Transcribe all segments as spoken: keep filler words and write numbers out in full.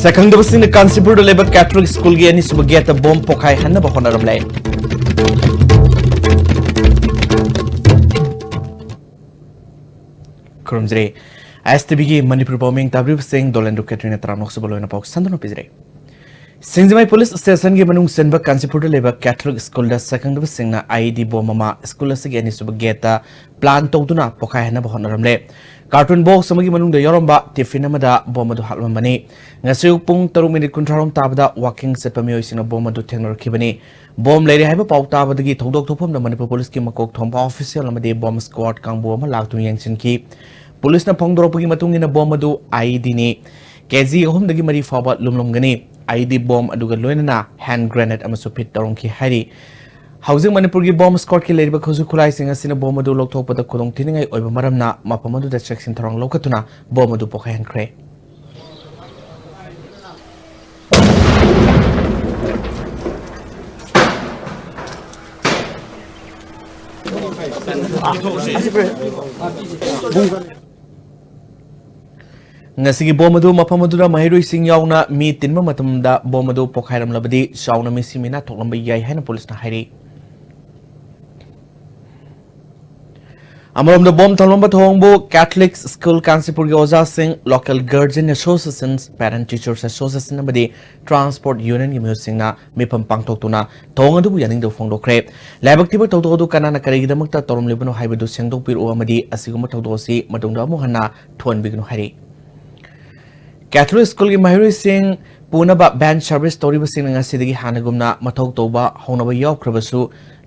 ꯁꯛꯈꯪꯗꯕꯁꯤꯡꯅ ꯀꯥꯟꯆꯤꯄꯨꯔꯗ ꯂꯩꯕ ꯀꯦꯊꯣꯂꯤꯛ ꯁ꯭ꯀꯨꯜꯒꯤ ꯑꯅꯤꯁꯨꯕ ꯒꯦꯠꯇ ꯕꯣꯝ ꯄꯣꯈꯥꯏꯍꯟꯅꯕ ꯍꯣꯠꯅꯔꯝꯂꯦ꯫ ꯈꯨꯔꯨꯝꯖꯔꯤ꯫ ꯑꯥꯏ ꯑꯦꯁ ꯇꯤ ꯚꯤꯒꯤ ꯃꯅꯤꯄꯨꯔ ꯄꯥꯎꯃꯤ ꯇꯥꯕꯤꯔꯤꯕꯁꯤꯡ ꯗꯣꯂꯦꯟꯗꯨ ꯀꯦꯇ꯭ꯔꯤꯅ ꯇꯔꯥꯃꯉꯥꯁꯨꯕ ꯂꯣꯏꯅ ꯄꯥꯎ ꯁꯟꯗꯨꯅ ꯄꯤꯖꯔꯤ꯫ ꯁꯤꯡꯖꯃꯩ ꯄꯨꯂꯤꯁ ꯁ꯭ꯇꯦꯁꯟꯒꯤ ꯃꯅꯨꯡ ꯆꯟꯕ ꯀꯥꯟꯆꯤꯄꯨꯔꯗ ꯂꯩꯕ ꯀꯦꯊꯣꯂꯤꯛ ꯁ꯭ꯀꯨꯜꯗ ꯁꯛꯈꯪꯗꯕꯁꯤꯡꯅ ꯑꯥꯏ ꯏ ꯗꯤ ꯕꯣꯝ ꯑꯃ ꯁ꯭ꯀꯨꯜ ꯑꯁꯤꯒꯤ ꯑꯅꯤꯁꯨꯕ ꯒꯦꯠꯇ ꯄ꯭ꯂꯥꯟ ꯇꯧꯗꯨꯅ ꯄꯣꯈꯥꯏꯍꯟꯅꯕ ꯍꯣꯠꯅꯔꯝꯂꯦ꯫ ꯀꯥꯔꯇꯨꯟ ꯕꯣꯛꯁ ꯑꯃꯒꯤ ꯃꯅꯨꯡꯗ ꯌꯥꯎꯔꯝꯕ ꯇꯤꯐꯤꯟ ꯑꯃꯗ ꯕꯣꯝ ꯑꯗꯨ ꯍꯥꯞꯂꯝꯕꯅꯤ꯫ ꯉꯁꯤ ꯑꯌꯨꯛ ꯄꯨꯡ ꯇꯔꯨꯛ ꯃꯤꯅꯤꯠ ꯀꯨꯟꯊ꯭ꯔꯥ ꯔꯣꯝ ꯇꯥꯕꯗ ꯋꯥꯀꯤꯡ ꯆꯠꯄ ꯃꯤꯑꯣꯏꯁꯤꯡꯅ ꯕꯣꯝ ꯑꯗꯨ ꯊꯦꯡꯅꯔꯛꯈꯤꯕꯅꯤ꯫ ꯕꯣꯝ ꯂꯩꯔꯦ ꯍꯥꯏꯕ ꯄꯥꯎ ꯇꯥꯕꯗꯒꯤ ꯊꯧꯗꯣꯛ ꯊꯣꯛꯐꯝꯗ ꯃꯅꯤꯄꯨꯔ ꯄꯨꯂꯤꯁꯀꯤ ꯃꯀꯣꯛ ꯊꯣꯡꯕ ꯑꯣꯐꯤꯁꯤꯌꯦꯜ ꯑꯃꯗꯤ ꯕꯣꯝ ꯁ꯭ꯀ꯭ꯋꯥꯗ ꯀꯥꯡꯕꯨ ꯑꯃ ꯂꯥꯛꯇꯨꯅ ꯌꯦꯡꯁꯤꯟꯈꯤ꯫ ꯄꯨꯂꯤꯁꯅ ꯐꯣꯡꯗꯣꯔꯛꯄꯒꯤ ꯃꯇꯨꯡ ꯏꯟꯅ ꯕꯣꯝ ꯑꯗꯨ ꯑꯥꯏ ꯏ ꯗꯤꯅꯤ꯫ ꯀꯦ ꯖꯤ ꯑꯍꯨꯝꯗꯒꯤ ꯃꯔꯤ ꯐꯥꯎꯕ ꯂꯨꯝꯂꯝꯒꯅꯤ꯫ ꯑꯥꯏ ꯏ ꯗꯤ ꯕꯣꯝ ꯑꯗꯨꯒ ꯂꯣꯏꯅꯅ ꯍꯦꯟ ꯒ꯭ꯔꯦꯅꯦꯗ ꯑꯃꯁꯨ ꯐꯤꯠ ꯇꯧꯔꯝꯈꯤ ꯍꯥꯏꯔꯤ꯫ ꯍꯧꯖꯤꯛ ꯃꯅꯤꯄꯨꯔꯒꯤ ꯕꯣꯝ ꯁ꯭ꯀ꯭ꯋꯥꯗꯀꯤ ꯂꯩꯔꯤꯕ ꯈꯨꯠꯁꯨ ꯈꯨꯠꯂꯥꯏꯁꯤꯡ ꯑꯁꯤꯅ ꯕꯣꯝ ꯑꯗꯨ ꯂꯧꯊꯣꯛꯄꯗ ꯈꯨꯗꯣꯡꯊꯤꯅꯤꯡꯉꯥꯏ ꯑꯣꯏꯕ ꯃꯔꯝꯅ ꯃꯐꯝ ꯑꯗꯨꯗ ꯆꯦꯛꯁꯤꯟ ꯊꯧꯔꯥꯡ ꯂꯧꯈꯠꯇꯨꯅ ꯕꯣꯝ ꯑꯗꯨ ꯄꯣꯈꯥꯏꯍꯟꯈ꯭ꯔꯦ꯫ ꯉꯁꯤꯒꯤ ꯕꯣꯝ ꯑꯗꯨ ꯃꯐꯝ ꯑꯗꯨꯗ ꯃꯍꯩꯔꯣꯏꯁꯤꯡ ꯌꯥꯎꯅ ꯃꯤ ꯇꯤꯟꯕ ꯃꯇꯝꯗ ꯕꯣꯝ ꯑꯗꯨ ꯄꯣꯈꯥꯏꯔꯝꯂꯕꯗꯤ ꯆꯥꯎꯅ ꯃꯤꯁꯤ ꯃꯤꯅꯥ ꯊꯣꯛꯂꯝꯕ ꯌꯥꯏ ꯍꯥꯏꯅ ꯄꯨꯂꯤꯁꯅ ꯍꯥꯏꯔꯤ꯫ ꯑꯃꯔꯣꯝꯗ ꯕꯣꯝ ꯊꯝꯂꯝꯕ ꯊꯧꯑꯣꯡꯕꯨ ꯀꯦꯊꯂꯤꯛ ꯁ꯭ꯀꯨꯜ ꯀꯥꯟꯆꯤꯄꯨꯔꯒꯤ ꯑꯣꯖꯥꯁꯤꯡ, ꯂꯣꯀꯦꯜ ꯒꯥꯔꯖꯤꯌꯟ ꯑꯦꯁꯣꯁꯤꯌꯦꯁꯟ, ꯄꯦꯔꯦꯟꯠ ꯇꯤꯆꯔꯁ ꯑꯦꯁꯣꯁꯤꯌꯦꯁꯟ ꯑꯃꯗꯤ ꯇ꯭ꯔꯥꯟꯁꯄꯣꯔꯠ ꯌꯨꯅꯤꯌꯟꯒꯤ ꯃꯤꯍꯨꯠꯁꯤꯡꯅ ꯃꯤꯐꯝ ꯄꯥꯡꯊꯣꯛꯇꯨꯅ ꯊꯧꯑꯣꯡ ꯑꯗꯨꯕꯨ ꯌꯥꯅꯤꯡꯗꯕ ꯐꯣꯡꯗꯣꯛꯈ꯭ꯔꯦ꯫ ꯂꯥꯏꯕꯛ ꯊꯤꯕ ꯊꯧꯗꯣꯛ ꯑꯗꯨ ꯀꯅꯥꯅ ꯀꯔꯤꯒꯤꯗꯃꯛꯇ ꯇꯧꯔꯝꯂꯤꯕꯅꯣ ꯍꯥꯏꯕꯗꯨ ꯁꯦꯡꯗꯣꯛꯄꯤꯔꯛꯎ ꯑꯃꯗꯤ ꯑꯁꯤꯒꯨꯝꯕ ꯊꯧꯗꯣꯛ ꯑꯁꯤ ꯃꯇꯨꯡꯗ ꯑꯃꯨꯛ ꯍꯟꯅ ꯊꯣꯛꯍꯟꯕꯤꯒꯅꯨ ꯍꯥꯏꯔꯤ꯫ ꯀꯦꯊꯣꯂꯤꯛ ꯁ꯭ꯀꯨꯜꯒꯤ ꯃꯍꯩꯔꯣꯏꯁꯤꯡ ꯄꯨꯅꯕ ꯚꯦꯟ ꯁꯔꯚꯤꯁ ꯇꯧꯔꯤꯕꯁꯤꯡꯅ ꯉꯁꯤꯗꯒꯤ ꯍꯥꯟꯅꯒꯨꯝꯅ ꯃꯊꯧ ꯇꯧꯕ ꯍꯧꯅꯕ ꯌꯥꯎꯈ꯭ꯔꯕꯁꯨ,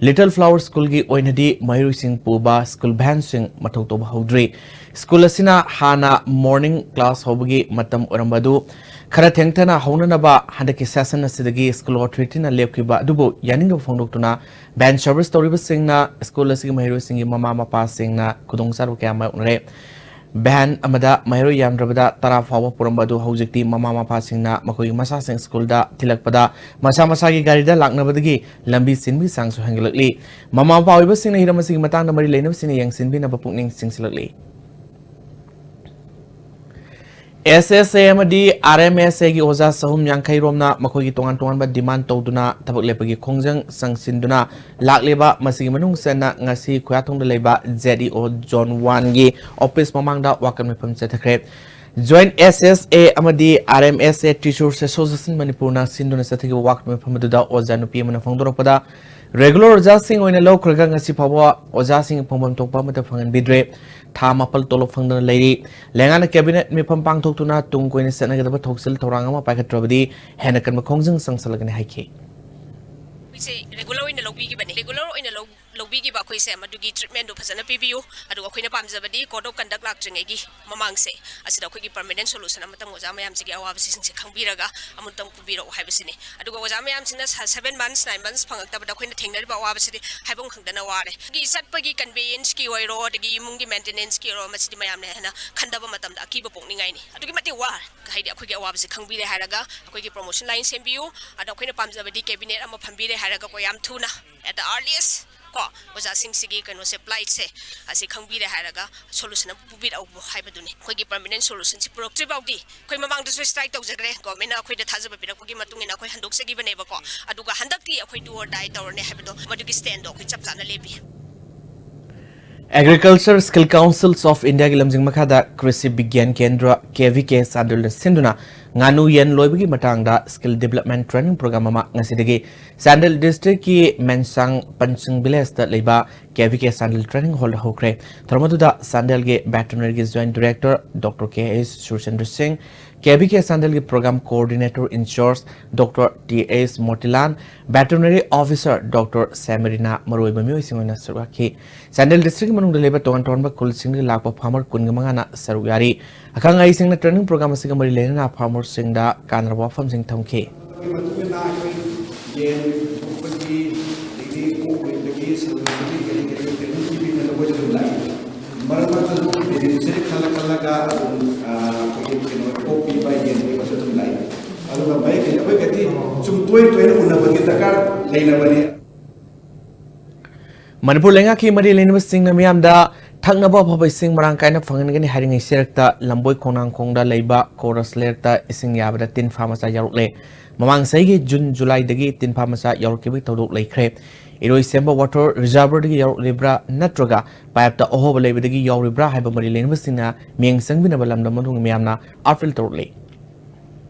ꯂꯤꯇꯜ ꯐ꯭ꯂꯥꯋꯔ ꯁ꯭ꯀꯨꯜꯒꯤ ꯑꯣꯏꯅꯗꯤ ꯃꯍꯩꯔꯣꯏꯁꯤꯡ ꯄꯨꯕ ꯁ꯭ꯀꯨꯜ ꯚꯦꯟꯁꯤꯡ ꯃꯊꯧ ꯇꯧꯕ ꯍꯧꯗ꯭ꯔꯤ꯫ ꯁ꯭ꯀꯨꯜ ꯑꯁꯤꯅ ꯍꯥꯟꯅ ꯃꯣꯔꯅꯤꯡ ꯀ꯭ꯂꯥꯁ ꯍꯧꯕꯒꯤ ꯃꯇꯝ ꯑꯣꯏꯔꯝꯕ ꯑꯗꯨ ꯈꯔ ꯊꯦꯡꯊꯅ ꯍꯧꯅꯅꯕ ꯍꯟꯗꯛꯀꯤ ꯁꯦꯁꯟ ꯑꯁꯤꯗꯒꯤ ꯁ꯭ꯀꯨꯜ ꯑꯣꯊꯣꯔꯤꯇꯤꯅ ꯂꯦꯞꯈꯤꯕ ꯑꯗꯨꯕꯨ ꯌꯥꯅꯤꯡꯗꯕ ꯐꯣꯡꯗꯣꯛꯇꯨꯅ ꯚꯦꯟ ꯁꯔꯚꯤꯁ ꯇꯧꯔꯤꯕꯁꯤꯡꯅ ꯁ꯭ꯀꯨꯜ ꯑꯁꯤꯒꯤ ꯃꯍꯩꯔꯣꯏꯁꯤꯡꯒꯤ ꯃꯃꯥ ꯃꯄꯥꯁꯤꯡꯅ ꯈꯨꯗꯣꯡꯆꯥꯗꯕ ꯀꯌꯥ ꯃꯥꯌꯣꯛꯅꯔꯦ꯫ ꯚꯦꯟ ꯑꯃꯗ ꯃꯍꯩꯔꯣꯏ ꯌꯥꯝꯗ꯭ꯔꯕꯗ ꯇꯔꯥ ꯐꯥꯎꯕ ꯄꯨꯔꯝꯕ ꯑꯗꯨ ꯍꯧꯖꯤꯛꯇꯤ ꯃꯃꯥ ꯃꯄꯥꯁꯤꯡꯅ ꯃꯈꯣꯏꯒꯤ ꯃꯆꯥꯁꯤꯡ ꯁ꯭ꯀꯨꯜꯗ ꯊꯤꯜꯂꯛꯄꯗ ꯃꯁꯥ ꯃꯁꯥꯒꯤ ꯒꯥꯔꯤꯗ ꯂꯥꯛꯅꯕꯗꯒꯤ ꯂꯝꯕꯤ ꯆꯤꯟꯕꯒꯤ ꯆꯥꯡꯁꯨ ꯍꯦꯟꯒꯠꯂꯛꯂꯤ꯫ ꯃꯃꯥ ꯃꯄꯥ ꯑꯣꯏꯕꯁꯤꯡꯅ ꯍꯤꯔꯝ ꯑꯁꯤꯒꯤ ꯃꯇꯥꯡꯗ ꯃꯔꯤ ꯂꯩꯅꯕꯁꯤꯡꯅ ꯌꯦꯡꯁꯤꯟꯕꯤꯅꯕ ꯄꯨꯛꯅꯤꯡ ꯆꯤꯡꯁꯤꯜꯂꯛꯂꯤ꯫ ꯑꯦꯁ ꯑꯦꯁ ꯑꯦ ꯑꯃꯗꯤ ꯑꯥꯔ ꯑꯦꯝ ꯑꯦꯁ ꯑꯦꯒꯤ ꯑꯣꯖꯥ ꯆꯍꯨꯝ ꯌꯥꯡꯈꯩ ꯔꯣꯝꯅ ꯃꯈꯣꯏꯒꯤ ꯇꯣꯉꯥꯟ ꯇꯣꯉꯥꯟꯕ demand ꯇꯧꯗꯨꯅ ꯊꯕꯛ ꯂꯦꯞꯄꯒꯤ ꯈꯣꯡꯖꯪ ꯆꯪꯁꯤꯟꯗꯨꯅ ꯂꯥꯛꯂꯤꯕ꯫ ꯃꯁꯤꯒꯤ ꯃꯅꯨꯡ ꯆꯟꯅ ꯉꯁꯤ ꯈꯨꯌꯥꯊꯣꯡꯗ ꯂꯩꯕ ꯖꯦꯠ ꯏ ꯑꯣ ꯖꯣꯟ ꯋꯥꯟꯒꯤ ꯑꯣꯐꯤꯁ ꯃꯃꯥꯡꯗ ꯋꯥꯀꯠ ꯃꯤꯐꯝ ꯆꯠꯊꯈ꯭ꯔꯦ꯫ Joint S S A ꯑꯃꯗꯤ R M S A Teachers Association ꯃꯅꯤꯄꯨꯔꯅ ꯁꯤꯟꯗꯨꯅ ꯆꯠꯊꯈꯤꯕ ꯋꯥꯀꯠ ꯃꯤꯐꯝ ꯑꯗꯨꯗ ꯑꯣꯖꯥ ꯅꯨꯄꯤ ꯑꯃꯅ ꯐꯣꯡꯗꯣꯔꯛꯄꯗ, ꯔꯦꯒꯨꯂꯔ ꯑꯣꯖꯥꯁꯤꯡ ꯑꯣꯏꯅ ꯂꯧꯈ꯭ꯔꯒ ꯉꯁꯤ ꯐꯥꯎꯕ ꯑꯣꯖꯥꯁꯤꯡ ꯐꯪꯐꯝ ꯊꯣꯛꯄ ꯑꯃꯠꯇ ꯐꯪꯍꯟꯕꯤꯗ꯭ꯔꯦ꯫ ꯊꯥ ꯃꯥꯄꯜ ꯇꯣꯂꯣꯞ ꯐꯪꯗꯅ ꯂꯩꯔꯤ꯫ ꯂꯩꯉꯥꯛꯅ ꯀꯦꯕꯤꯅꯦꯠ ꯃꯤꯐꯝ ꯄꯥꯡꯊꯣꯛꯇꯨꯅ ꯇꯨꯡ ꯀꯣꯏꯅ ꯆꯠꯅꯒꯗꯕ ꯊꯧꯁꯤꯜ ꯊꯧꯔꯥꯡ ꯑꯃ ꯄꯥꯏꯈꯠꯇ꯭ꯔꯕꯗꯤ ꯍꯦꯟꯅ ꯀꯟꯕ ꯈꯣꯡꯖꯪ ꯆꯪꯁꯤꯜꯂꯒꯅꯤ ꯍꯥꯏꯈꯤ꯫ ꯑꯩꯈꯣꯏꯁꯦ ꯔꯦꯒꯨꯂꯔ ꯑꯣꯏꯅ ꯂꯧꯕꯤꯈꯤꯕꯅꯦ꯫ ꯔꯦꯒꯨꯂꯔ ꯑꯣꯏꯅ ꯂꯧ-, ꯂꯧꯕꯤꯈꯤꯕ ꯑꯩꯈꯣꯏꯁꯦ ꯃꯗꯨꯒꯤ ꯇ꯭ꯔꯤꯠꯃꯦꯟꯗꯣ ꯐꯖꯅ ꯄꯤꯕꯤꯌꯨ꯫ ꯑꯗꯨꯒ ꯑꯩꯈꯣꯏꯅ ꯄꯥꯝꯖꯕꯗꯤ ꯀꯣꯗ ꯑꯣꯐ ꯀꯟꯗꯛ ꯂꯥꯛꯇ꯭ꯔꯤꯉꯩꯒꯤ ꯃꯃꯥꯡꯁꯦ ꯑꯁꯤꯗ ꯑꯩꯈꯣꯏꯒꯤ ꯄꯔꯃꯅꯦꯟ ꯁꯣꯂꯨꯁꯟ ꯑꯃꯇꯪ ꯑꯣꯖꯥ ꯃꯌꯥꯝꯁꯤꯒꯤ ꯑꯋꯥꯕꯁꯤꯡꯁꯦ ꯈꯪꯕꯤꯔꯒ ꯑꯃꯨꯛꯇꯪ ꯄꯨꯕꯤꯔꯛꯎ ꯍꯥꯏꯕꯁꯤꯅꯤ꯫ ꯑꯗꯨꯒ ꯑꯣꯖꯥ ꯃꯌꯥꯝꯁꯤꯅ ꯁ-, seven months, nine months ꯐꯪꯉꯛꯇꯕꯗ ꯑꯩꯈꯣꯏꯅ ꯊꯦꯡꯅꯔꯤꯕ ꯑꯋꯥꯕꯁꯤꯗꯤ ꯍꯥꯏꯐꯝ ꯈꯪꯗꯅ ꯋꯥꯔꯦ꯫ ꯑꯩꯒꯤ ꯆꯠꯄꯒꯤ ꯀꯟꯚꯦꯌꯦꯟꯁꯀꯤ ꯑꯣꯏꯔꯣ, ꯑꯗꯒꯤ ꯏꯃꯨꯡꯒꯤ ꯃꯦꯟꯇꯦꯅꯦꯟꯁꯀꯤ ꯑꯣꯏꯔꯣ, ꯃꯁꯤꯗꯤ ꯃꯌꯥꯝꯅ ꯍꯦꯟꯅ ꯈꯟꯊꯕ ꯃꯇꯝꯗ ꯑꯀꯤꯕ ꯄꯣꯛꯅꯤꯡꯉꯥꯏꯅꯤ꯫ ꯑꯗꯨꯛꯀꯤ ꯃꯇꯤꯛ ꯋꯥꯔꯦ꯫ ꯍꯥꯏꯗꯤ ꯑꯩꯈꯣꯏꯒꯤ ꯑꯋꯥꯕꯁꯤ ꯈꯪꯕꯤꯔꯦ ꯍꯥꯏꯔꯒ ꯑꯩꯈꯣꯏꯒꯤ ꯄ꯭ꯔꯣꯃꯣꯁꯟ ꯂꯥꯏꯟ ꯁꯦꯝꯕꯤꯌꯨ꯫ ꯑꯗꯣ ꯑꯩꯈꯣꯏꯅ ꯄꯥꯝꯖꯕꯗꯤ ꯀꯦꯕꯤꯅꯦꯠ ꯑꯃ ꯐꯝꯕꯤꯔꯦ ꯍꯥꯏꯔꯒꯀꯣ, ꯌꯥꯝ ꯊꯨꯅ, at the earliest, ꯀꯣ, ꯑꯣꯖꯥꯁꯤꯡꯁꯤꯒꯤ ꯀꯩꯅꯣꯁꯦ, ꯄ꯭ꯂꯥꯏꯠꯁꯦ ꯑꯁꯤ ꯈꯪꯕꯤꯔꯦ ꯍꯥꯏꯔꯒ ꯁꯣꯂꯨꯁꯟ ꯑꯃ ꯄꯨꯕꯤꯔꯛꯎ ꯍꯥꯏꯕꯗꯨꯅꯤ꯫ ꯑꯩꯈꯣꯏꯒꯤ ꯄꯔꯃꯅꯦꯟ ꯁꯣꯂꯨꯁꯟꯁꯤ ꯄꯨꯔꯛꯇ꯭ꯔꯤ ꯐꯥꯎꯗꯤ, ꯑꯩꯈꯣꯏ ꯃꯃꯥꯡꯗꯁꯨ ꯁ꯭ꯇ꯭ꯔꯥꯏꯛ ꯇꯧꯖꯈ꯭ꯔꯦ, ꯒꯣꯔꯃꯦꯟꯅ ꯑꯩꯈꯣꯏꯗ ꯊꯥꯖꯕ ꯄꯤꯔꯛꯄꯒꯤ ꯃꯇꯨꯡ ꯏꯟꯅ ꯑꯩꯈꯣꯏ ꯍꯟꯗꯣꯛꯆꯈꯤꯕꯅꯦꯕꯀꯣ꯫ ꯑꯗꯨꯒ ꯍꯟꯗꯛꯇꯤ ꯑꯩꯈꯣꯏ do or die ꯇꯧꯔꯅꯤ ꯍꯥꯏꯕꯗꯣ, ꯃꯗꯨꯒꯤ ꯁ꯭ꯇꯦꯟꯗꯣ ꯑꯩꯈꯣꯏ ꯆꯞ ꯆꯥꯅ ꯂꯦꯞꯄꯤ꯫ Agriculture Skill Councils of Indiaꯒꯤ ꯂꯝꯖꯤꯡ ꯃꯈꯥꯗ ꯀ꯭ꯔꯤꯁꯤ ꯕꯤꯒ꯭ꯌꯥꯟ ꯀꯦꯟꯗ꯭ꯔ, K V K ꯆꯥꯟꯗꯦꯜꯅ ꯁꯤꯟꯗꯨꯅ ꯉꯥꯅꯨ ꯌꯦꯟ ꯂꯣꯏꯕꯒꯤ ꯃꯇꯥꯡꯗ ꯁ꯭ꯀꯤꯜ ꯗꯤꯕ꯭ꯂꯞꯃꯦꯟ ꯇ꯭ꯔꯦꯅꯤꯡ ꯄ꯭ꯔꯣꯒ꯭ꯔꯥꯝ ꯑꯃ ꯉꯁꯤꯗꯒꯤ ꯆꯥꯟꯗꯦꯜ ꯗꯤꯁꯇ꯭ꯔꯤꯛꯀꯤ ꯃꯦꯟꯁꯥꯡ ꯄꯟꯁꯤꯡ ꯚꯤꯂꯦꯖꯇ ꯂꯩꯕ K V K Chandel training hall ꯍꯧꯈ꯭ꯔꯦ꯫ ꯊꯧꯔꯝ ꯑꯗꯨꯗ ꯆꯥꯟꯗꯦꯜꯒꯤ ꯚꯦꯇꯔꯅꯔꯤꯒꯤ joint director doctor K H Surchandra Singh, K V K ꯆꯥꯟꯗꯦꯜꯒꯤ programme coordinator incharge doctor T H Motilal, veterinary officer doctor Semirina ꯃꯔꯨꯑꯣꯏꯕ ꯃꯤꯑꯣꯏꯁꯤꯡ ꯑꯣꯏꯅ ꯁꯔꯨꯛ ꯌꯥꯈꯤ꯫ ꯆꯥꯟꯗꯦꯜ ꯗꯤꯁꯇ꯭ꯔꯤꯛꯀꯤ ꯃꯅꯨꯡꯗ ꯂꯩꯕ ꯇꯣꯉꯥꯟ ꯇꯣꯉꯥꯟꯕ ꯈꯨꯜꯁꯤꯡꯗꯒꯤ ꯂꯥꯛꯄ ꯐꯥꯔꯃꯔ ꯀꯨꯟꯒ ꯃꯉꯥꯅ ꯁꯔꯨꯛ ꯌꯥꯔꯤ꯫ ꯑꯈꯪ ꯑꯍꯩꯁꯤꯡꯅ ꯇ꯭ꯔꯦꯅꯤꯡ ꯄ꯭ꯔꯣꯒ꯭ꯔꯥꯝ ꯑꯁꯤꯒ ꯃꯔꯤ ꯂꯩꯅꯅ ꯐꯥꯔꯃꯔꯁꯤꯡꯗ ꯀꯥꯟꯅꯔꯕ ꯋꯥꯐꯝꯁꯤꯡ ꯊꯝꯈꯤ꯫ ꯃꯇꯨꯡ ꯏꯟꯅ ꯑꯩꯈꯣꯏ ꯌꯦꯟ ꯌꯣꯛꯄꯒꯤ, ꯑꯗꯒꯤ ꯑꯣꯛ ꯂꯣꯏꯕꯒꯤ, ꯁꯟ ꯂꯣꯏꯕꯒꯤ ꯀꯔꯤ ꯀꯔꯤ ꯇ꯭ꯔꯦꯅꯤꯡ ꯄꯤꯕꯤꯅꯕ ꯑꯩꯈꯣꯏꯁꯨ ꯑꯗꯨꯝ ꯂꯥꯛꯏ꯫ ꯃꯔꯛ ꯃꯔꯛꯇꯁꯨ ꯕꯦꯅꯤꯐꯤꯁꯔꯤ ꯈꯜꯂ ꯈꯜꯂꯒ ꯑꯗꯨꯝ, ꯑ, ꯑꯩꯈꯣꯏꯒꯤ ꯀꯩꯅꯣ, ꯑꯣꯛ ꯄꯤꯕ, ꯌꯦꯟ ꯄꯤꯕꯁꯨ ꯑꯗꯨꯝ ꯂꯥꯛꯏ꯫ ꯑꯗꯨꯒ ꯃꯌꯦꯛ ꯀꯩꯅꯣ ꯑꯩꯈꯣꯏꯒꯗꯤ ꯁꯨꯝ ꯇꯣꯏ ꯇꯣꯏꯅ ꯎꯅꯕꯒꯤ ꯗꯔꯀꯥꯔ ꯂꯩꯅꯕꯅꯤ꯫ ꯃꯅꯤꯄꯨꯔ ꯂꯩꯉꯥꯛꯀꯤ ꯃꯔꯤ ꯂꯩꯅꯕꯁꯤꯡꯅ ꯃꯤꯌꯥꯝꯗ ꯊꯛꯅꯕ ꯑꯐꯕ ꯏꯁꯤꯡ ꯃꯔꯥꯡ ꯀꯥꯏꯅ ꯐꯪꯍꯟꯒꯅꯤ ꯍꯥꯏꯔꯤꯉꯩ ꯁꯤꯔꯛꯇ ꯂꯝꯕꯣꯏ ꯈꯣꯡꯅꯥꯡꯈꯣꯡꯗ ꯂꯩꯕ ꯀꯣꯔꯁ ꯂꯩꯔꯛꯇ ꯏꯁꯤꯡ ꯌꯥꯕꯗ ꯇꯤꯟꯐꯥ ꯃꯆꯥ ꯌꯥꯎꯔꯛꯂꯦ꯫ ꯃꯃꯥꯡ ꯆꯍꯤꯒꯤ ꯖꯨꯟ ꯖꯨꯂꯥꯏꯗꯒꯤ ꯇꯤꯟꯐꯥ ꯃꯆꯥ ꯌꯥꯎꯔꯛꯈꯤꯕꯒꯤ ꯊꯧꯗꯣꯛ ꯂꯩꯈ꯭ꯔꯦ꯫ ꯏꯔꯣꯏꯁꯦꯝꯕ ꯋꯥꯇꯔ ꯔꯤꯖꯥꯔꯚꯔꯗꯒꯤ ꯌꯥꯎꯔꯛꯂꯤꯕ꯭ꯔꯥ ꯅꯠꯇ꯭ꯔꯒ ꯄꯥꯏꯞꯇ ꯑꯍꯣꯕ ꯂꯩꯕꯗꯒꯤ ꯌꯥꯎꯔꯤꯕ꯭ꯔꯥ ꯍꯥꯏꯕ ꯃꯔꯤ ꯂꯩꯅꯕꯁꯤꯡꯅ ꯃꯤꯠꯌꯦꯡ ꯆꯪꯕꯤꯅꯕ ꯂꯝꯗꯝ ꯑꯗꯨꯒꯤ ꯃꯤꯌꯥꯝꯅ ꯑꯥꯄꯤꯜ ꯇꯧꯔꯛꯂꯤ꯫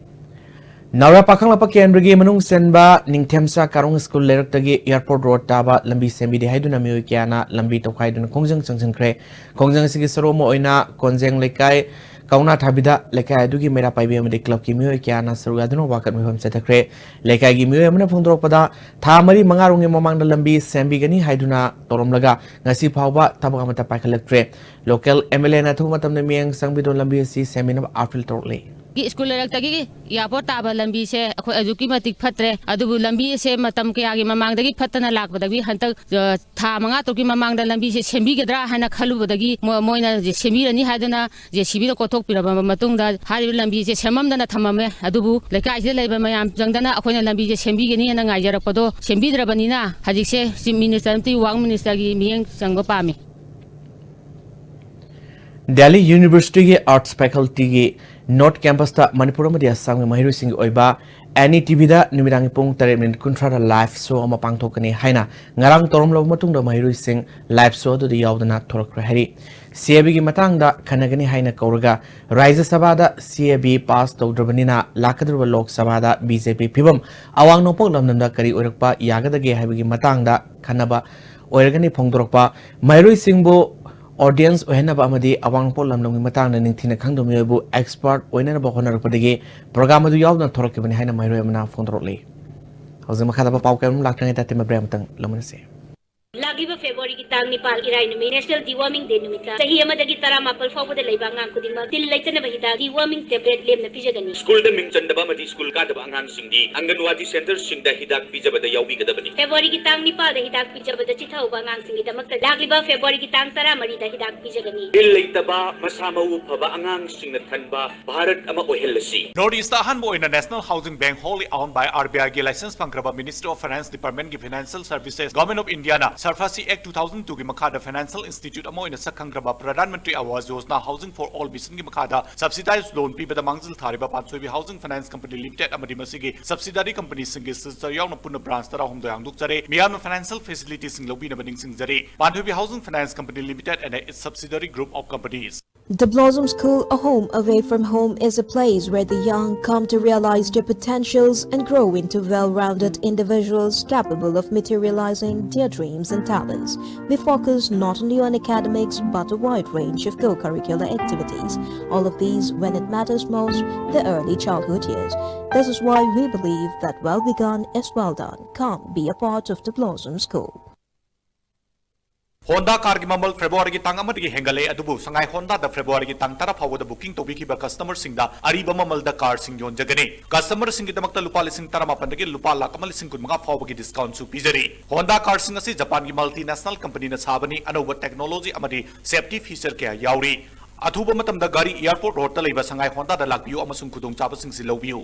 ꯅꯥꯎꯔꯥ ꯄꯥꯈꯪꯂꯥꯛꯄ ꯀꯦꯟꯗ꯭ꯔꯒꯤ ꯃꯅꯨꯡ ꯆꯟꯕ ꯅꯤꯡꯊꯦꯝꯆꯥ ꯀꯥꯔꯣꯡ ꯁ꯭ꯀꯨꯜ ꯂꯩꯔꯛꯇꯒꯤ ꯑꯦꯌꯔꯄꯣꯔꯠ ꯔꯣꯗ ꯇꯥꯕ ꯂꯝꯕꯤ ꯁꯦꯝꯕꯤꯗꯦ ꯍꯥꯏꯗꯨꯅ ꯃꯤꯑꯣꯏ ꯀꯌꯥꯅ ꯂꯝꯕꯤ ꯇꯧꯈꯥꯏꯗꯨꯅ ꯈꯣꯡꯖꯪ ꯆꯪꯁꯤꯟꯈ꯭ꯔꯦ꯫ ꯈꯣꯡꯖꯪ ꯑꯁꯤꯒꯤ ꯁꯔꯨꯛ ꯑꯃ ꯑꯣꯏꯅ ꯀꯣꯟꯖꯦꯡ ꯂꯩꯀꯥꯏ ꯀꯧꯅꯥ ꯊꯥꯕꯤꯗ ꯂꯩꯀꯥꯏ ꯑꯗꯨꯒꯤ ꯃꯩꯔꯥ ꯄꯥꯏꯕꯤ ꯑꯃꯗꯤ ꯀ꯭ꯂꯕꯀꯤ ꯃꯤꯑꯣꯏ ꯀꯌꯥꯅ ꯁꯔꯨꯛ ꯌꯥꯗꯨꯅ ꯋꯥꯀꯠ ꯃꯤꯐꯝ ꯆꯠꯊꯈ꯭ꯔꯦ꯫ ꯂꯩꯀꯥꯏꯒꯤ ꯃꯤꯑꯣꯏ ꯑꯃꯅ ꯐꯣꯡꯗꯣꯔꯛꯄꯗ, ꯊꯥ ꯃꯔꯤ ꯃꯉꯥꯔꯣꯝꯒꯤ ꯃꯃꯥꯡꯗ ꯂꯝꯕꯤ ꯁꯦꯝꯕꯤꯒꯅꯤ ꯍꯥꯏꯗꯨꯅ ꯇꯧꯔꯝꯂꯒ ꯉꯁꯤ ꯐꯥꯎꯕ ꯊꯕꯛ ꯑꯃꯠꯇ ꯄꯥꯏꯈꯠꯂꯛꯇ꯭ꯔꯦ꯫ ꯂꯣꯀꯦꯜ ꯑꯦꯝ ꯑꯦꯜ ꯑꯦꯅ ꯑꯊꯨꯕ ꯃꯇꯝꯗ ꯃꯤꯠꯌꯦꯡ ꯆꯪꯕꯤꯗꯨꯅ ꯂꯝꯕꯤ ꯑꯁꯤ ꯁꯦꯝꯕꯤꯅꯕ ꯑꯥꯄꯤꯜ ꯇꯧꯔꯛꯂꯤ꯫ ꯁ꯭ꯀꯨꯜ ꯂꯩꯔꯛꯇꯒꯤ ꯑꯦꯌꯥꯔꯄꯣꯔꯠ ꯇꯥꯕ ꯂꯝꯕꯤꯁꯦ ꯑꯩꯈꯣꯏ ꯑꯗꯨꯛꯀꯤ ꯃꯇꯤꯛ ꯐꯠꯇ꯭ꯔꯦ꯫ ꯑꯗꯨꯕꯨ ꯂꯝꯕꯤ ꯑꯁꯦ ꯃꯇꯝ ꯀꯌꯥꯒꯤ ꯃꯃꯥꯡꯗꯒꯤ ꯐꯠꯇꯅ ꯂꯥꯛꯄꯗꯒꯤ ꯍꯟꯗꯛ, ꯑ, ꯊꯥ ꯃꯉꯥ ꯇꯔꯨꯛꯀꯤ ꯃꯃꯥꯡꯗ ꯂꯝꯕꯤꯁꯦ ꯁꯦꯝꯕꯤꯒꯗ꯭ꯔꯥ ꯍꯥꯏꯅ ꯈꯜꯂꯨꯕꯗꯒꯤ ꯃꯣ-, ꯃꯣꯏꯅ ꯁꯦꯝꯕꯤꯔꯅꯤ ꯍꯥꯏꯗꯨꯅ ꯖꯦ ꯁꯤ ꯕꯤꯗ ꯀꯣꯠꯊꯣꯛꯄꯤꯔꯕ ꯃꯇꯨꯡꯗ ꯍꯥꯏꯔꯤꯕ ꯂꯝꯕꯤꯁꯦ ꯁꯦꯝꯃꯝꯗꯅ ꯊꯝꯃꯝꯃꯦ꯫ ꯑꯗꯨꯕꯨ ꯂꯩꯀꯥꯏꯁꯤꯗ ꯂꯩꯕ ꯃꯌꯥꯝ ꯆꯪꯗꯅ ꯑꯩꯈꯣꯏꯅ ꯂꯝꯕꯤꯁꯦ ꯁꯦꯝꯕꯤꯒꯅꯤ ꯍꯥꯏꯅ ꯉꯥꯏꯖꯔꯛꯄꯗꯣ ꯁꯦꯝꯕꯤꯗ꯭ꯔꯕꯅꯤꯅ ꯍꯧꯖꯤꯛꯁꯦ ꯆꯤꯐ ꯃꯤꯅꯤꯁꯇꯔ ꯑꯃꯗꯤ ꯋꯥꯔꯛ ꯃꯤꯅꯤꯁꯇꯔꯒꯤ ꯃꯤꯠꯌꯦꯡ ꯆꯪꯕ ꯄꯥꯝꯃꯤ꯫ ꯗꯦꯜꯂꯤ ꯌꯨꯅꯤꯚꯔꯁꯤꯇꯤꯒꯤ ꯑꯥꯔꯠꯁ ꯐꯦꯀꯜꯇꯤꯒꯤ ꯅꯣꯔꯠ ꯀꯦꯝꯄꯁꯇ ꯃꯅꯤꯄꯨꯔ ꯑꯃꯗꯤ ꯑꯁꯥꯝꯒꯤ ꯃꯍꯩꯔꯣꯏꯁꯤꯡꯒꯤ ꯑꯣꯏꯕ ꯑꯦꯟ ꯏ ꯇꯤ ꯚꯤꯗ ꯅꯨꯃꯤꯗꯥꯡꯒꯤ ꯄꯨꯡ ꯇꯔꯦꯠ ꯃꯤꯅꯤꯠ ꯀꯨꯟꯊ꯭ꯔꯥꯗ ꯂꯥꯏꯚ ꯁꯣ ꯑꯃ ꯄꯥꯡꯊꯣꯛꯀꯅꯤ ꯍꯥꯏꯅ ꯉꯔꯥꯡ ꯇꯧꯔꯝꯂꯕ ꯃꯇꯨꯡꯗ ꯃꯍꯩꯔꯣꯏꯁꯤꯡ ꯂꯥꯏꯚ ꯁꯣ ꯑꯗꯨꯗ ꯌꯥꯎꯗꯅ ꯊꯣꯔꯛꯈ꯭ꯔꯦ ꯍꯥꯏꯔꯤ꯫ ꯁꯤ ꯑꯦ ꯕꯤꯒꯤ ꯃꯇꯥꯡꯗ ꯈꯟꯅꯒꯅꯤ ꯍꯥꯏꯅ ꯀꯧꯔꯒ ꯔꯥꯖ꯭ꯌ ꯁꯚꯥꯗ ꯁꯤ ꯑꯦ ꯕꯤ ꯄꯥꯁ ꯇꯧꯗ꯭ꯔꯕꯅꯤꯅ ꯂꯥꯛꯀꯗꯧꯔꯤꯕ ꯂꯣꯛ ꯁꯚꯥꯗ ꯕꯤ ꯖꯦ ꯄꯤ ꯐꯤꯕꯝ ꯑꯋꯥꯡ ꯅꯣꯡꯄꯣꯛ ꯂꯝꯗꯝꯗ ꯀꯔꯤ ꯑꯣꯏꯔꯛꯄ ꯌꯥꯒꯗꯒꯦ ꯍꯥꯏꯕꯒꯤ ꯃꯇꯥꯡꯗ ꯈꯟꯅꯕ ꯑꯣꯏꯔꯒꯅꯤ ꯐꯣꯡꯗꯣꯔꯛꯄ꯫ ꯃꯍꯩꯔꯣꯏꯁꯤꯡꯕꯨ ꯑꯣꯗꯤꯌꯟꯁ ꯑꯣꯏꯍꯟꯅꯕ ꯑꯃꯗꯤ ꯑꯋꯥꯡ ꯅꯣꯡꯄꯣꯛ ꯂꯝꯗꯝꯒꯤ ꯃꯇꯥꯡꯗ ꯅꯤꯡꯊꯤꯅ ꯈꯪꯗꯕ ꯃꯤꯑꯣꯏꯕꯨ ꯑꯦꯛꯁꯄꯔꯠ ꯑꯣꯏꯅꯅꯕ ꯍꯣꯠꯅꯔꯛꯄꯗꯒꯤ ꯄ꯭ꯔꯣꯒ꯭ꯔꯥꯝ ꯑꯗꯨ ꯌꯥꯎꯗꯨꯅ ꯊꯣꯔꯛꯈꯤꯕꯅꯤ ꯍꯥꯏꯅ ꯃꯍꯩꯔꯣꯏ ꯑꯃꯅ ꯐꯣꯡꯗꯣꯔꯛꯂꯤ꯫ ꯍꯧꯖꯤꯛ ꯃꯈꯥ ꯇꯥꯕ ꯄꯥꯎ ꯀꯌꯥ ꯑꯃ ꯂꯥꯛꯇ꯭ꯔꯤꯉꯩꯗ ꯇꯤꯝ ꯕ꯭ꯔꯦꯛ ꯑꯃꯇꯪ ꯂꯧꯃꯤꯟꯅꯁꯤ꯫ ꯂꯥꯛꯂꯤꯕ ꯐꯦꯕ꯭ꯔꯨꯋꯥꯔꯤꯒꯤ ꯇꯥꯡ ꯅꯤꯄꯥꯟ, ꯏꯔꯥꯏ ꯅꯨꯃꯤꯠ, ꯅꯦꯁꯅꯦꯜ ꯗꯤꯋꯣꯔꯃꯤꯡ ꯗꯦ ꯅꯨꯃꯤꯠꯇ ꯆꯍꯤ ꯑꯃꯗꯒꯤ ꯇꯔꯥꯃꯥꯄꯜ ꯐꯥꯎꯕꯗ ꯂꯩꯕ ꯑꯉꯥꯡ ꯈꯨꯗꯤꯡꯃꯛ ꯇꯤꯜ ꯂꯩꯇꯅꯕ ꯍꯤꯗꯥꯛ ꯗꯤꯋꯣꯔꯃꯤꯡ ꯇꯦꯕ꯭ꯂꯦꯠ ꯂꯦꯝꯅ ꯄꯤꯖꯒꯅꯤ꯫ ꯁ꯭ꯀꯨꯜꯗ ꯃꯤꯡ ꯆꯟꯗꯕ ꯑꯃꯗꯤ ꯁ꯭ꯀꯨꯜ ꯀꯥꯗꯕ ꯑꯉꯥꯡꯁꯤꯡꯗꯤ ꯑꯪꯒꯟꯋꯥꯗꯤ ꯁꯦꯟꯇꯔꯁꯤꯡꯗ ꯍꯤꯗꯥꯛ ꯄꯤꯖꯕꯗ ꯌꯥꯎꯕꯤꯒꯗꯕꯅꯤ꯫ ꯐꯦꯕ꯭ꯔꯨꯋꯥꯔꯤꯒꯤ ꯇꯥꯡ ꯅꯤꯄꯥꯜꯗ ꯍꯤꯗꯥꯛ ꯄꯤꯖꯕꯗ ꯆꯤꯊꯍꯧꯕ ꯑꯉꯥꯡꯁꯤꯡꯒꯤꯗꯃꯛꯇ ꯂꯥꯛꯂꯤꯕ ꯐꯦꯕ꯭ꯔꯨꯋꯥꯔꯤꯒꯤ ꯇꯥꯡ ꯇꯔꯥꯃꯔꯤꯗ ꯍꯤꯗꯥꯛ ꯄꯤꯖꯒꯅꯤ꯫ ꯇꯤꯜ ꯂꯩꯇꯕ, ꯃꯁꯥ ꯃꯎ ꯐꯕ ꯑꯉꯥꯡꯁꯤꯡꯅ ꯊꯟꯕ ꯚꯥꯔꯠ ꯑꯃ ꯑꯣꯏꯍꯜꯂꯁꯤ꯫ ꯅꯣꯔꯠ ꯏꯁꯇ ꯑꯍꯥꯟꯕ ꯑꯣꯏꯅ National Housing Bank, wholly owned by R B I ꯒꯤ licence ꯐꯪꯈ꯭ꯔꯕ Ministry of Finance Department ꯀꯤ Financial Services, Government of India ꯅ ꯁꯔꯐꯥꯁꯤ ꯑꯦꯛ ꯇꯨ ꯊꯥꯎꯖꯟ ꯇꯨꯒꯤ ꯃꯈꯥꯗ ꯐꯥꯏꯅꯥꯟꯁꯤꯌꯦꯜ ꯏꯟꯁꯇꯤꯇ꯭ꯌꯨꯠ ꯑꯃ ꯑꯣꯏꯅ ꯁꯛꯈꯪꯈ꯭ꯔꯕ ꯄ꯭ꯔꯙꯥꯟ ꯃꯟꯇ꯭ꯔꯤ ꯑꯋꯥꯁ ꯌꯣꯖꯅꯥ ꯍꯥꯎꯁꯤꯡ ꯐꯣꯔ ꯑꯣꯜ ꯃꯤꯁꯟꯒꯤ ꯃꯈꯥꯗ ꯁꯕꯁꯤꯗꯥꯏꯖ ꯂꯣꯟ ꯄꯤꯕꯗ ꯃꯥꯡꯖꯤꯜ ꯊꯥꯔꯤꯕ ꯄꯥꯟꯊꯣꯏꯕꯤ ꯍꯥꯎꯁꯤꯡ ꯐꯥꯏꯅꯥꯟꯁ ꯀꯝꯄꯅꯤ ꯂꯤꯃꯤꯇꯦꯗ ꯑꯃꯗꯤ ꯃꯁꯤꯒꯤ ꯁꯕꯁꯤꯗꯥꯔꯤ ꯀꯝꯄꯅꯤꯁꯤꯡꯒꯤ ꯁꯤꯜꯆꯔ ꯌꯥꯎꯅ ꯄꯨꯟꯅ ꯕ꯭ꯔꯥꯟꯆ ꯇꯔꯥꯍꯨꯝꯗꯣꯏ ꯍꯥꯡꯗꯣꯛꯆꯔꯦ꯫ ꯃꯤꯌꯥꯝꯅ ꯐꯥꯏꯅꯥꯟꯁꯤꯌꯦꯜ ꯐꯦꯁꯤꯂꯤꯇꯤꯁꯤꯡ ꯂꯧꯕꯤꯅꯕ ꯅꯤꯡꯁꯤꯡꯖꯔꯤ꯫ Pandhubi Housing Finance Company Limited and its subsidiary group of companies. The Blossom School, a home away from home, is a place where the young come to realize their potentials and grow into well-rounded individuals capable of materializing their dreams and talents. We focus not only on academics but a wide range of co-curricular activities. All of these when it matters most, the early childhood years. This is why we believe that well begun is well done. Come be a part of the Blossom School. Honda ꯀꯥꯔꯒꯤ ꯃꯃꯜ ꯐꯦꯕ꯭ꯔꯨꯋꯥꯔꯤꯒꯤ ꯇꯥꯡ ꯑꯃꯗꯒꯤ ꯍꯦꯟꯒꯠꯂꯦ, ꯑꯗꯨꯕꯨ ꯁꯉꯥꯏ ꯍꯣꯟꯗꯥꯗ ꯐꯦꯕ꯭ꯔꯨꯋꯥꯔꯤꯒꯤ ꯇꯥꯡ ꯇꯔꯥ ꯐꯥꯎꯕꯗ booking ꯇꯧꯕꯤꯈꯤꯕ ꯀꯁꯇꯃꯔꯁꯤꯡꯗ ꯑꯔꯤꯕ ꯃꯃꯜꯗ ꯀꯥꯔꯁꯤꯡ ꯌꯣꯟꯖꯒꯅꯤ꯫ ꯀꯁꯇꯃꯔꯁꯤꯡꯒꯤꯗꯃꯛꯇ ꯂꯨꯄꯥ ꯂꯤꯁꯤꯡ ꯇꯔꯥꯃꯥꯄꯟꯗꯒꯤ ꯂꯨꯄꯥ ꯂꯥꯈ ꯑꯃ ꯂꯤꯁꯤꯡ ꯀꯨꯟꯃꯉꯥ ꯐꯥꯎꯕꯒꯤ ꯗꯤꯁꯀꯥꯎꯟꯁꯨ ꯄꯤꯖꯔꯤ꯫ ꯍꯣꯟꯗꯥ ꯀꯥꯔꯁꯤꯡ ꯑꯁꯤ ꯖꯄꯥꯟꯒꯤ ꯃꯜꯇꯤꯅꯦꯁꯅꯦꯜ ꯀꯝꯄꯅꯤꯅ ꯁꯥꯕꯅꯤ꯫ ꯑꯅꯧꯕ ꯇꯦꯛꯅꯣꯂꯣꯖꯤ ꯑꯃꯗꯤ ꯁꯦꯐꯇꯤ ꯐꯤꯆꯔ ꯀꯌꯥ ꯌꯥꯎꯔꯤ꯫ ꯑꯊꯨꯕ ꯃꯇꯝꯗ ꯒꯥꯔꯤ ꯑꯦꯌꯔꯄꯣꯔꯠ ꯔꯣꯗꯇ ꯂꯩꯕ ꯁꯉꯥꯏ ꯍꯣꯟꯗꯥꯗ ꯂꯥꯛꯄꯤꯌꯨ ꯑꯃꯁꯨꯡ ꯈꯨꯗꯣꯡꯆꯥꯕꯁꯤꯡꯁꯤ ꯂꯧꯕꯤꯌꯨ꯫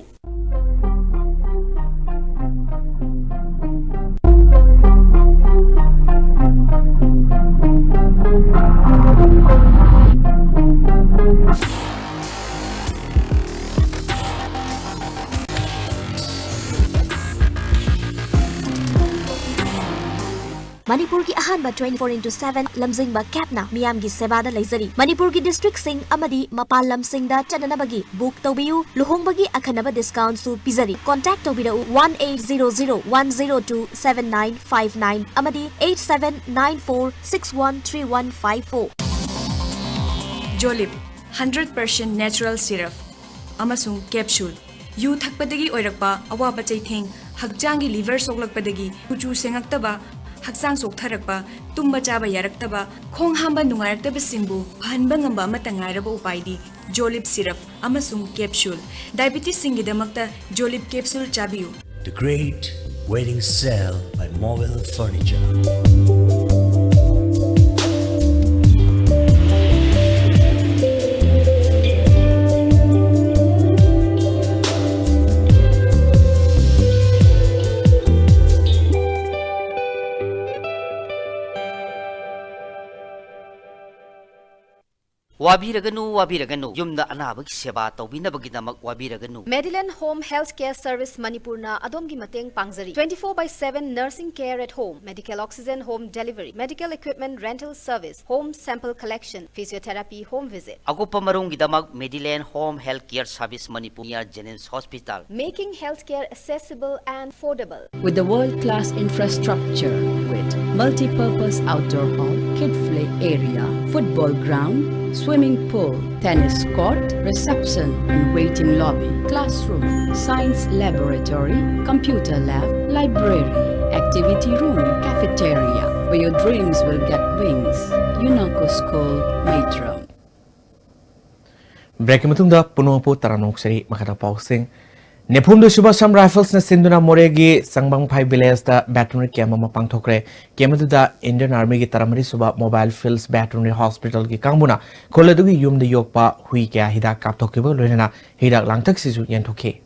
ꯃꯅꯤꯄꯨꯔꯒꯤ ꯑꯍꯥꯟꯕ twenty four into seven ꯂꯝꯖꯤꯡꯕ ꯀꯦꯞꯅ ꯃꯤꯌꯥꯝꯒꯤ ꯁꯦꯕꯥꯗ ꯂꯩꯖꯔꯤ꯫ ꯃꯅꯤꯄꯨꯔꯒꯤ ꯗꯤꯁꯇ꯭ꯔꯤꯛꯁꯤꯡ ꯑꯃꯗꯤ ꯃꯄꯥꯟ ꯂꯝꯁꯤꯡꯗ ꯆꯠꯅꯅꯕꯒꯤ ꯕꯨꯛ ꯇꯧꯕꯤꯌꯨ꯫ ꯂꯨꯍꯣꯡꯕꯒꯤ ꯑꯈꯟꯅꯕ ꯗꯤꯁꯀꯥꯎꯟꯁꯨ ꯄꯤꯖꯔꯤ꯫ ꯀꯣꯟꯇꯦꯛ ꯇꯧꯕꯤꯔꯛꯎ one eight zero zero one zero two seven nine five nine ꯑꯃꯗꯤ eight seven nine four six one three one five four꯫ ꯖꯣꯂꯤꯞ, hundred percent natural syrup ꯑꯃꯁꯨꯡ ꯀꯦꯞꯁꯨꯜ꯫ ꯌꯨ ꯊꯛꯄꯗꯒꯤ ꯑꯣꯏꯔꯛꯄ ꯑꯋꯥꯕ ꯆꯩꯊꯦꯡ, ꯍꯛꯆꯥꯡꯒꯤ ꯂꯤꯚꯔ ꯁꯣꯛꯂꯛꯄꯗꯒꯤ ꯀꯨꯆꯨ ꯁꯦꯡꯉꯛꯇꯕ, ꯍꯛꯆꯥꯡ ꯆꯣꯛꯊꯔꯛꯄ, ꯇꯨꯝꯕ ꯆꯥꯕ ꯌꯥꯔꯛꯇꯕ, ꯈꯣꯡ ꯍꯥꯝꯕ ꯅꯨꯡꯉꯥꯏꯔꯛꯇꯕꯁꯤꯡꯕꯨ ꯐꯍꯟꯕ ꯉꯝꯕ ꯑꯃꯠꯇ ꯉꯥꯏꯔꯕ ꯎꯄꯥꯏꯗꯤ ꯖꯣꯂꯤꯞ ꯁꯤꯔꯞ ꯑꯃꯁꯨꯡ ꯀꯦꯞꯁꯨꯜ꯫ ꯗꯥꯏꯕꯤꯇꯤꯁꯁꯤꯡꯒꯤꯗꯃꯛꯇ ꯖꯣꯂꯤꯞ ꯀꯦꯞꯁꯨꯜ ꯆꯥꯕꯤꯌꯨ꯫ The Great Wedding Sale by Mobile Furniture. ꯋꯥꯕꯤꯔꯒꯅꯨ, ꯋꯥꯕꯤꯔꯒꯅꯨ꯫ ꯌꯨꯝꯗ ꯑꯅꯥꯕꯒꯤ ꯁꯦꯕꯥ ꯇꯧꯕꯤꯅꯕꯒꯤꯗꯃꯛ ꯋꯥꯕꯤꯔꯒꯅꯨ꯫ Mediland Home Health Care Service ꯃꯅꯤꯄꯨꯔꯅ ꯑꯗꯣꯝꯒꯤ ꯃꯇꯦꯡ ꯄꯥꯡꯖꯔꯤ꯫ Twenty four by seven nursing care at home, medical oxygen home delivery, medical equipment rental service, home sample collection, physiotherapy home visit. ꯑꯀꯨꯞꯄ ꯃꯔꯣꯜꯒꯤꯗꯃꯛ Mediland Home Health Care Service Manipur, near Jenims Hospital. Making healthcare accessible and affordable. With the world-class infrastructure, with multi-purpose outdoor hall, kid play area, football ground, swimming pool, tennis court, reception and waiting lobby, classroom, science laboratory, computer lab, library, activity room, cafeteria, where your dreams will get wings. UNACO School, Maitram. Break ꯀꯤ ꯃꯇꯨꯡꯗ ꯄꯨꯝꯅꯃꯛꯄꯨ ꯇꯔꯥꯝꯅ ꯑꯣꯛꯆꯔꯤ꯫ ꯃꯈꯥꯗ ꯄꯥꯎꯁꯤꯡ꯫ ꯅꯤꯐꯨꯍꯨꯝꯗꯣꯏ ꯁꯨꯕ Assam Rifles ꯅ ꯁꯤꯟꯗꯨꯅ ꯃꯣꯔꯦꯒꯤ ꯆꯪꯕꯝꯐꯥꯏ village ꯇ veterinary camp ꯑꯃ ꯄꯥꯡꯊꯣꯛꯈ꯭ꯔꯦ꯫ Camp ꯑꯗꯨꯗ Indian Army ꯒꯤ ꯇꯔꯥꯃꯔꯤ ꯁꯨꯕ Mobile Fields Veterinary Hospital ꯒꯤ ꯀꯥꯡꯕꯨꯅ ꯈꯨꯜ ꯑꯗꯨꯒꯤ ꯌꯨꯝꯗ ꯌꯣꯛꯄ ꯍꯨꯏ ꯀꯌꯥ ꯍꯤꯗꯥꯛ ꯀꯥꯞꯊꯣꯛꯈꯤꯕꯒ ꯂꯣꯏꯅꯅ ꯍꯤꯗꯥꯛ ꯂꯥꯡꯊꯛꯁꯤꯁꯨ ꯌꯦꯟꯊꯣꯛꯈꯤ꯫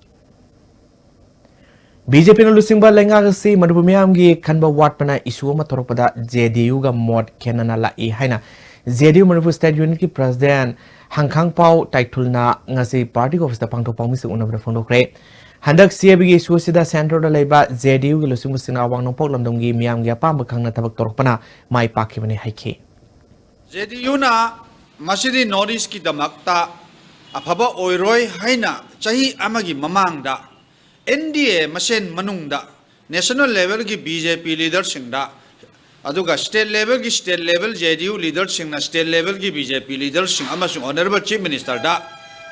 BJP ꯅ ꯂꯨꯆꯤꯡꯕ ꯂꯩꯉꯥꯛ ꯑꯁꯤ ꯃꯅꯤꯄꯨꯔ ꯃꯤꯌꯥꯝꯒꯤ ꯈꯟꯕ ꯋꯥꯠꯄꯅ issue ꯑꯃ ꯊꯣꯔꯛꯄꯗ JDU ꯒ ꯃꯣꯠ ꯈꯦꯠꯅꯅ ꯂꯥꯛꯏ ꯍꯥꯏꯅ JDU Manipur State Unit ꯀꯤ President ꯍꯪꯈꯥꯡꯄꯥꯎ ꯇꯥꯏꯊꯨꯜꯅ ꯉꯁꯤ party office ꯇ ꯄꯥꯡꯊꯣꯛꯄ ꯃꯤꯁꯤꯡ ꯎꯅꯕꯗ ꯐꯣꯡꯗꯣꯛꯈ꯭ꯔꯦ꯫ ꯍꯟꯗꯛ CAB ꯒꯤ issue ꯑꯁꯤꯗ centre ꯗ ꯂꯩꯕ JDU ꯒꯤ ꯂꯨꯆꯤꯡꯕꯁꯤꯡꯅ ꯑꯋꯥꯡ ꯅꯣꯡꯄꯣꯛ ꯂꯝꯗꯝꯒꯤ ꯃꯤꯌꯥꯝꯒꯤ ꯑꯄꯥꯝꯕ ꯈꯪꯅ ꯊꯕꯛ ꯇꯧꯔꯛꯄꯅ ꯃꯥꯏ ꯄꯥꯛꯈꯤꯕꯅꯤ ꯍꯥꯏꯈꯤ꯫ JDU ꯅ ꯃꯁꯤꯗꯤ North East ꯀꯤꯗꯃꯛꯇ ꯑꯐꯕ ꯑꯣꯏꯔꯣꯏ ꯍꯥꯏꯅ ꯆꯍꯤ ꯑꯃꯒꯤ ꯃꯃꯥꯡꯗ NDA ꯃꯁꯦꯟ ꯃꯅꯨꯡꯗ national level ꯒꯤ BJP leader ꯁꯤꯡꯗ, ꯑꯗꯨꯒ state level ꯒꯤ state level JDU leader ꯁꯤꯡꯅ state level ꯒꯤ BJP leader ꯁꯤꯡ ꯑꯃꯁꯨꯡ Honourable Chief Minister ꯗ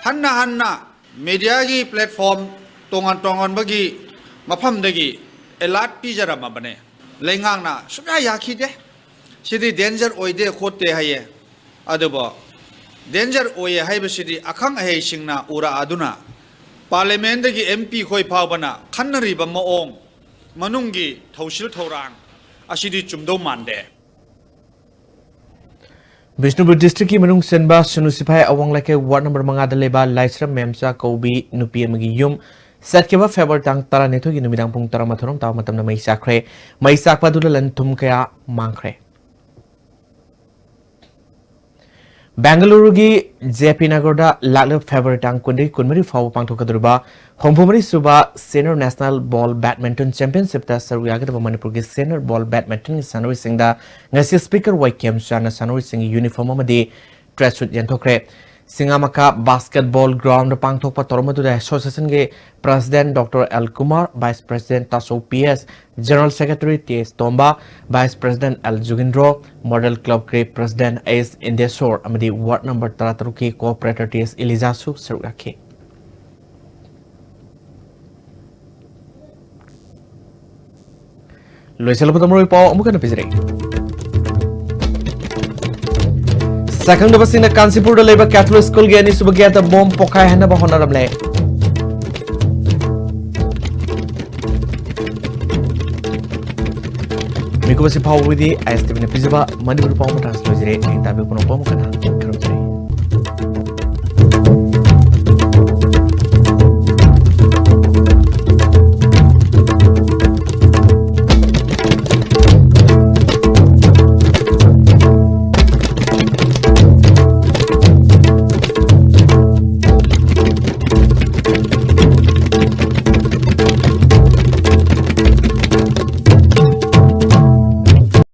ꯍꯟꯅ ꯍꯟꯅ media ꯒꯤ platform ꯇꯣꯉꯥꯟ ꯇꯣꯉꯥꯟꯕꯒꯤ ꯃꯐꯝꯗꯒꯤ alert ꯄꯤꯖꯔꯝꯃꯕꯅꯦ꯫ ꯂꯩꯉꯥꯛꯅ ꯁꯨꯡꯌꯥ ꯌꯥꯈꯤꯗꯦ꯫ ꯁꯤꯗꯤ danger ꯑꯣꯏꯗꯦ ꯈꯣꯠꯇꯦ ꯍꯥꯏꯌꯦ꯫ ꯑꯗꯨꯕꯨ danger ꯑꯣꯏꯌꯦ ꯍꯥꯏꯕꯁꯤꯗꯤ ꯑꯈꯪ ꯑꯍꯩꯁꯤꯡꯅ ꯎꯔꯛꯑꯗꯨꯅ parliament ꯗꯒꯤ MP ꯈꯣꯏ ꯐꯥꯎꯕꯅ ꯈꯟꯅꯔꯤꯕ ꯃꯑꯣꯡ, ꯃꯅꯨꯡꯒꯤ ꯊꯧꯁꯤꯜ ꯊꯧꯔꯥꯡ ꯑꯁꯤꯗꯤ ꯆꯨꯝꯗꯧ ꯃꯥꯟꯗꯦ꯫ ꯕꯤꯁꯅꯨꯄꯨꯔ district ꯀꯤ ꯃꯅꯨꯡ ꯆꯟꯕ ꯁꯨꯅꯨ ꯁꯤꯐꯥꯏ ꯑꯋꯥꯡ ꯂꯩꯀꯥꯏ ward number ꯃꯉꯥꯗ ꯂꯩꯕ ꯂꯥꯏꯁ꯭ꯔꯝ ꯃꯦꯝꯆꯥ ꯀꯧꯕꯤ ꯅꯨꯄꯤ ꯑꯃꯒꯤ ꯌꯨꯝ ꯆꯠꯈꯤꯕ February ꯇꯥꯡ ꯇꯔꯥꯅꯤꯊꯣꯏꯒꯤ ꯅꯨꯃꯤꯗꯥꯡ ꯄꯨꯡ ꯇꯔꯥꯃꯥꯊꯣꯏ ꯔꯣꯝ ꯇꯥꯕ ꯃꯇꯝꯗ ꯃꯩ ꯆꯥꯛꯈ꯭ꯔꯦ꯫ ꯃꯩ ꯆꯥꯛꯄ ꯑꯗꯨꯗ ꯂꯟ ꯊꯨꯝ ꯀꯌꯥ ꯃꯥꯡꯈ꯭ꯔꯦ꯫ ꯕꯦꯡꯒꯂꯨꯔꯨꯒꯤ ꯖꯦ ꯄꯤ ꯅꯒꯔꯗ ꯂꯥꯛꯂꯤꯕ ꯐꯦꯕ꯭ꯔꯨꯋꯥꯔꯤ ꯇꯥꯡ ꯀꯨꯟꯗꯒꯤ ꯀꯨꯟꯃꯔꯤ ꯐꯥꯎꯕ ꯄꯥꯡꯊꯣꯛꯀꯗꯧꯔꯤꯕ ꯍꯨꯝꯐꯨꯃꯔꯤ ꯁꯨꯕ Senior National Ball Badminton Championshipꯇ ꯁꯔꯨꯛ ꯌꯥꯒꯗꯕ ꯃꯅꯤꯄꯨꯔꯒꯤ Senior Ball Badmintonꯒꯤ ꯁꯥꯟꯅꯔꯣꯏꯁꯤꯡꯗ ꯉꯁꯤ Speaker ꯋꯥꯏ ꯀꯦꯝꯆꯥꯟꯅ ꯁꯥꯟꯅꯔꯣꯏꯁꯤꯡꯒꯤ uniform ꯑꯃꯗꯤ tracksuit ꯌꯦꯟꯊꯣꯛꯈ꯭ꯔꯦ꯫ ꯁꯤꯡꯉꯥꯃꯈꯥ Basketball Groundꯗ ꯄꯥꯡꯊꯣꯛꯄ ꯊꯧꯔꯝ ꯑꯗꯨꯗ associationꯒꯤ President Doctor L Kumar, Vice President Tachou P S, General Secretary T S Tomba, Vice President L Jugindro, Model Clubꯀꯤ President ꯑꯦꯁ ꯏꯟꯗꯦꯁꯣꯔ ꯑꯃꯗꯤ Ward number ꯇꯔꯥꯇꯔꯨꯛꯀꯤ Corporator ꯇꯤ ꯑꯦꯁ ꯏꯂꯤꯖꯥꯁꯨ ꯁꯔꯨꯛ ꯌꯥꯈꯤ꯫ ꯂꯣꯏꯁꯤꯜꯂꯛꯄꯗ ꯃꯔꯨꯑꯣꯏꯕ ꯄꯥꯎ ꯑꯃꯨꯛ ꯍꯟꯅ ꯄꯤꯖꯔꯛꯏ꯫ ꯁꯛꯈꯪꯗꯕꯁꯤꯡꯅ ꯀꯥꯟꯆꯤꯄꯨꯔꯗ ꯂꯩꯕ Catholic Schoolꯒꯤ ꯑꯅꯤꯁꯨꯕ gateꯇ bomb ꯄꯣꯈꯥꯏꯍꯟꯅꯕ ꯍꯣꯠꯅꯔꯝꯂꯦ꯫ ꯃꯤꯀꯨꯞ ꯑꯁꯤ ꯐꯥꯎꯕꯒꯤꯗꯤ ꯑꯥꯏ ꯑꯦꯁ ꯇꯤ ꯚꯤꯅ ꯄꯤꯖꯕ ꯃꯅꯤꯄꯨꯔ ꯄꯥꯎ ꯃꯇꯥꯡꯁꯤ ꯂꯣꯏꯖꯔꯦ꯫ ꯑꯩ ꯇꯥꯕꯤꯌꯨ ꯄꯨꯝꯅꯃꯛꯄꯨ ꯑꯃꯨꯛ ꯍꯟꯅ꯫